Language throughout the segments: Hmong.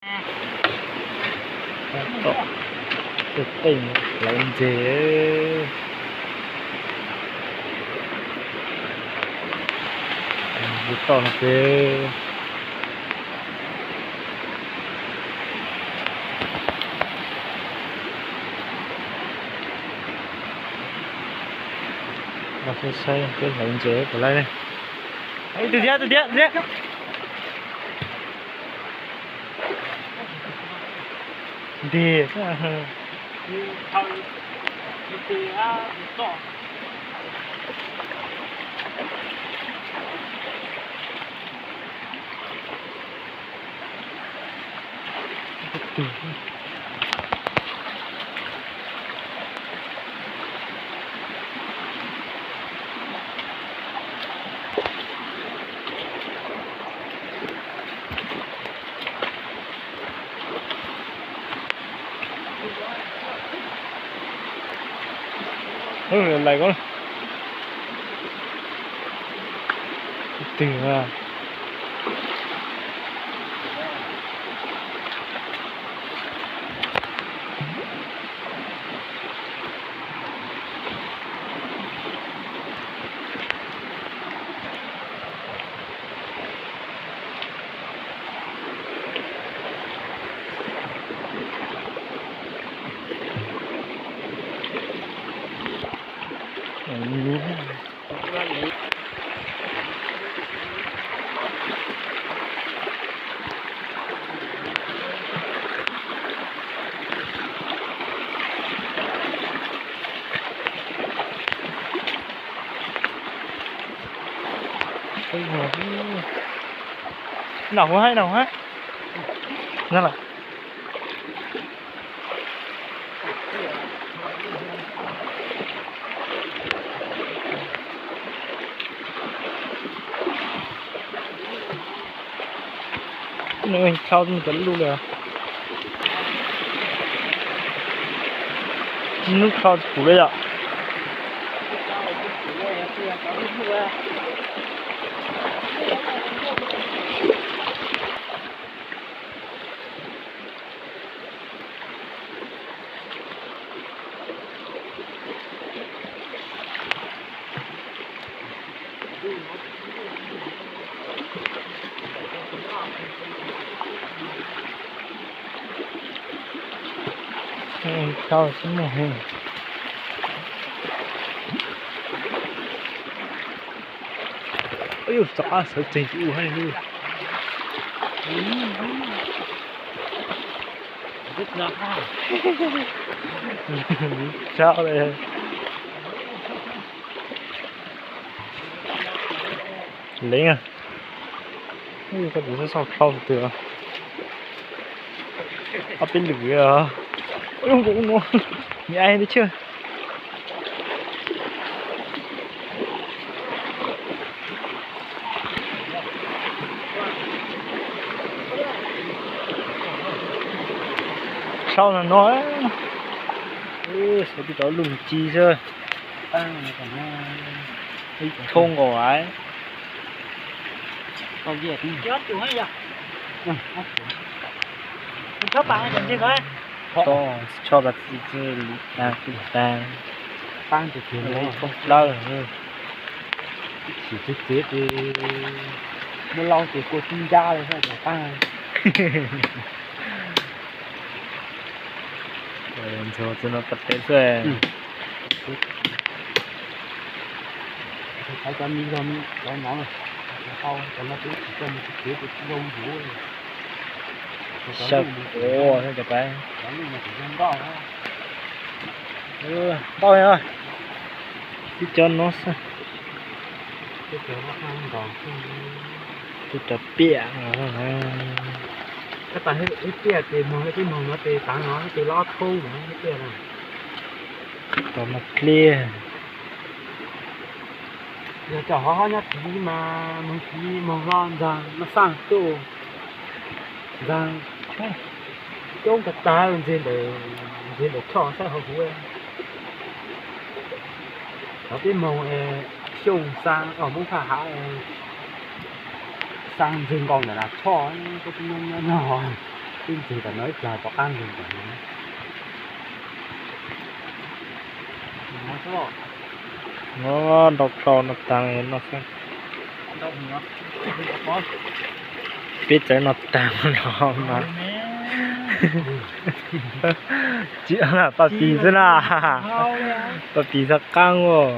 Tom tej qeej hlawv ntses. Tom no ces saib saib peb hlawv ntses puas laib ne. Tus thiab, tus thiab, tus thiab. Ntig. Lais ko. Twg a? Nov huv hab, nov huv hab. Nov lawm. Nws dlhau mus cov luj li. Nws dlhau kuv li yom. Dlhau xwb mog. Ub, rov qab sawv tsees tus ub hab li. Tsau li. Leev, koj tus xab xauj dlhau twg? Ob peb lwm. Nws ai li thiab. Sau no no, saib twb rov lug ci xwb. Ib thoob nkaus lawm. Toj, tsis tshua txi txi li tag. Ib thoob plawg. Tsis txi txi ces muaj laub ces kua tib ncab li xwb ces tag. Ntxuag txog no pas teb xwb. Cov me, cov no, cov no twb tsis tau mus tsis txiv ces tsis zoo yuav. Sawv ua cov pab. Ntau, tib cov no xwb. Twb cov piam. Tab tas ib tiaj ces moog, ib moog no ces tav no ces loj thoob no ib tiaj no. Tom no pliag. Yog cov hov hov nyob tid mas moog tid moog hlo ntxag no xaj tuj, ntxag coob tag tag ntxig ntawm, ntxig ntawm Tshoj saib hauv huv. Cov peb moog Xyooj xa, Hmoob Thaj Hav xa ntxig nkaus ntawm Tshoj, koj twb nyob nyob. Twb ntxig tas no ib plag pom qab ntxig ntawm no. No nrau khlau no taag no xwb. Peb txawv no taag no mas. Tsis, paj pis xwb na. Paj pis xab qaab os.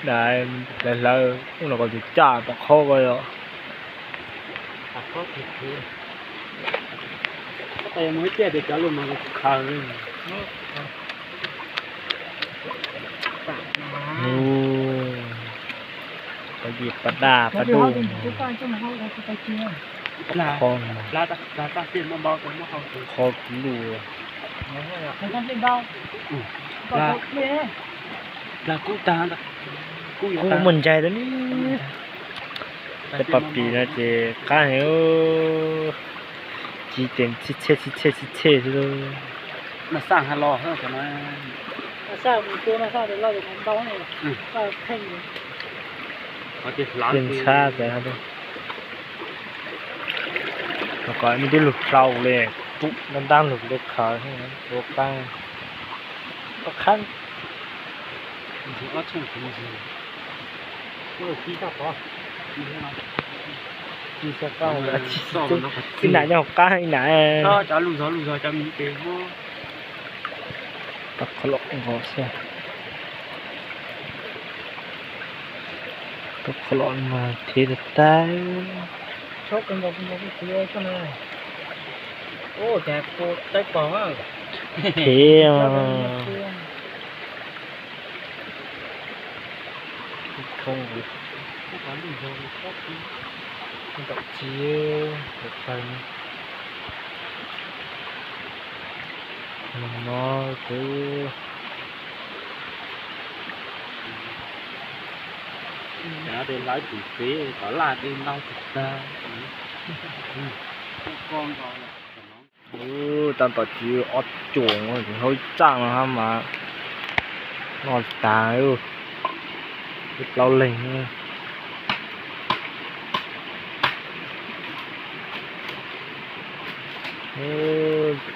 Hlawv hlawv ub no ko tus caj tom qhov ko yog. Pas daj pas daj. Qhov kuv lug. Kuj muaj ncaig li. Tej paj pis no ces qab heev. Ci ces txhij txhej txhij txhej txhij txhej xwb. Tej ntxhab tas. Kom nej twb lug dlhau li, pum ntab ntab lug li qhawv ua qaab. Qab. Ib nam nyob hauv qab ib nam. Tau qhov lom nqos xwb. Tau qhov lom mas thev tag tag. Thev. Ntawm ci, ntawm pawg no, no ces hlawv tus txiv tom laj tej ntau tag. Tab tom ci ob cuam, hauv ib txaj no hab mas noj tag, ib plaub leeg.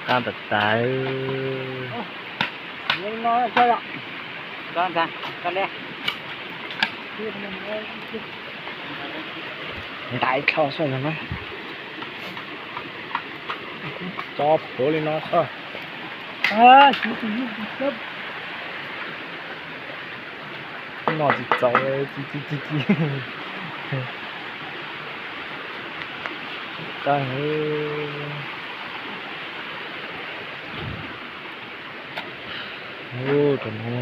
Qab tag tag. Ntais dlhau xwb no na. Tso plhuav li no. Noj tsis txaus, ci ci ci ci. Qab heev. Ua rau no.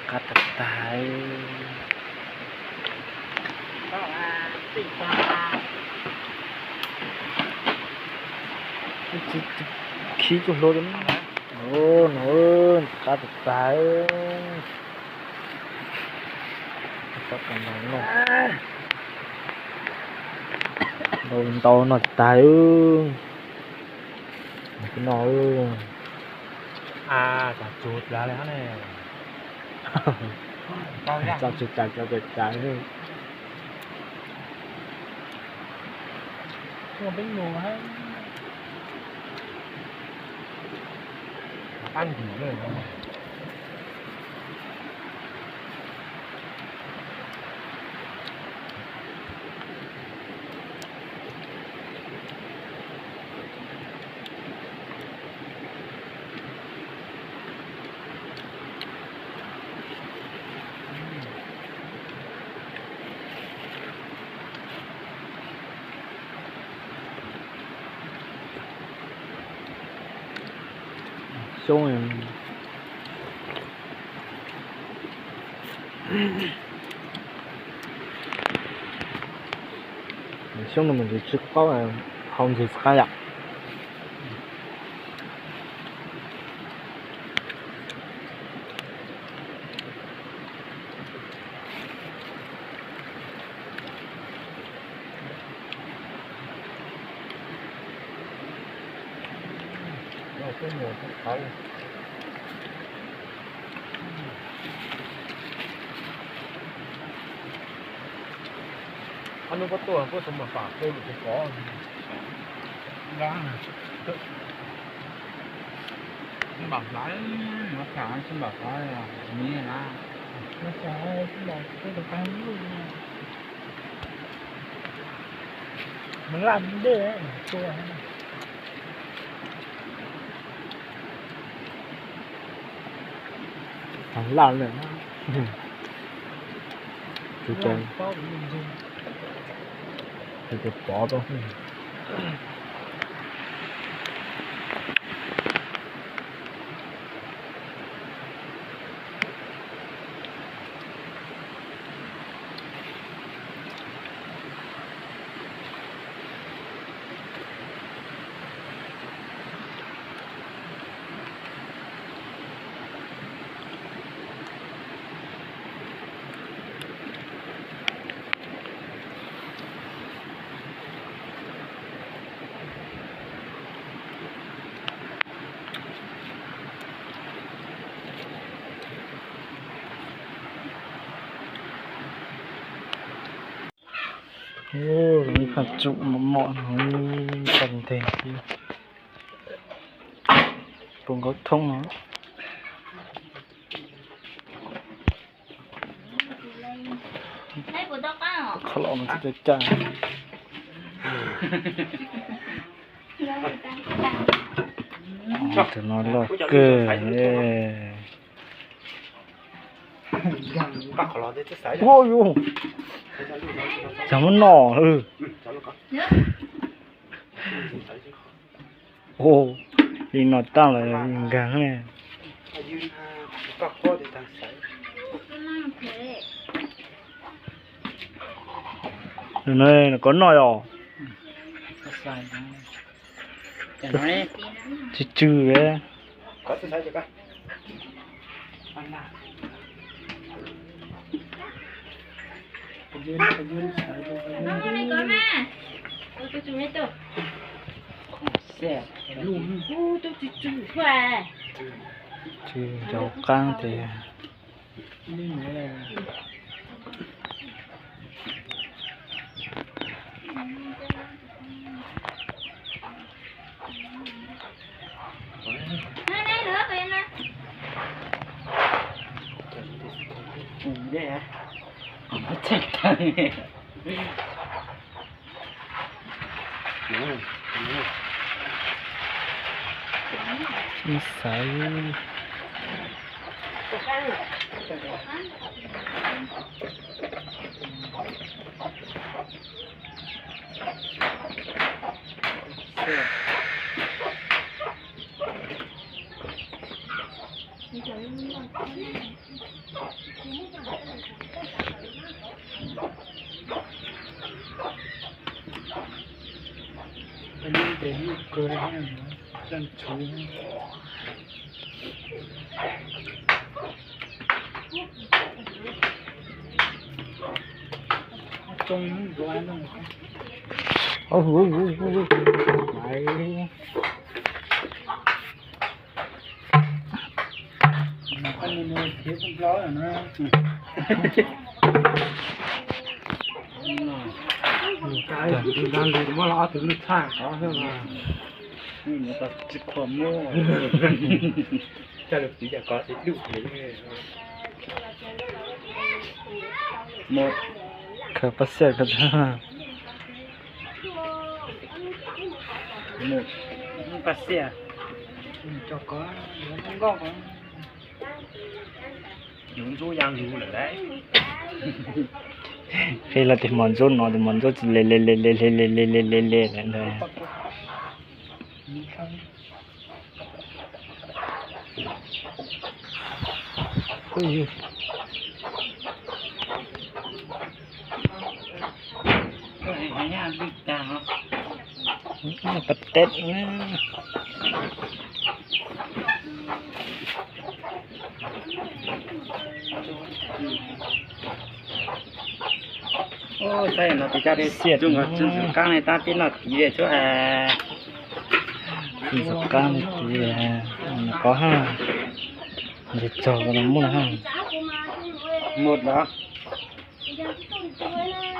Qab tag tag. Khib tsuj hlua rau no. No, qab tag tag. Ntau ntau no tag. No, tsa tsug tas li ne. Tsa tsug tas, tsa tsug tas. Peb mus hab. Qab ntim. Xyoob, xyoob no mas ntshe tsw qaub, hau ntseg tsis qab yom. Qhov no puab tuaj puab tau mam pam peb lub tsev pov. Npam hlais, npam hlais, npam hlais, miv na. Laj lawm. Tus pov tau. Ib phaj tsum mos mos no, tag nteg thiab. Puas nkaub thoob no. Qhov los no twb caj caj. Tus no loj kawg. Ua yus, cov muab noj. Ua, li no tag lawm nkaag ne. Kov noj yom. Tsw tsw. Tsw ncaug qaab tes. Ib xaiv. Muab los ob tug lub txhaj ko xwb mas. Tsis khuam muab. Coj lug txiv yam kov txiv dub li. Khaws pab xiab ko. Pab xiab. Qhia los tes mos ntsuab no, tes mos ntsuab tsis le le le le le le le le le le ntag. Pas teb na. Ub, saib no tes coj tug tsoom qaab ne tab peb noj tiv le tsuab has. Tsoom qaab ne tiv le, qov hab. Ntses txog ko no muaj hab. Muaj los.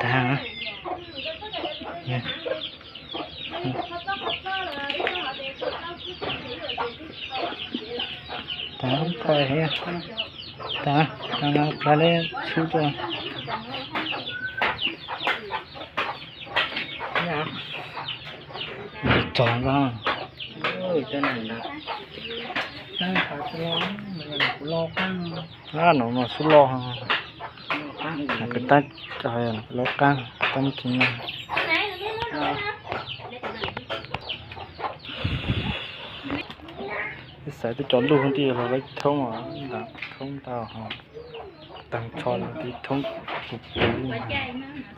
Tag. Tag, tag, tag no plab li txhub tuaj. Txog nrog no mas xub loj, peb tab loj qab tab muaj ceem no. Xav twb cov lug ti los lawv thoob, thoob ntau, tag nrho los ti thoob puv puv li.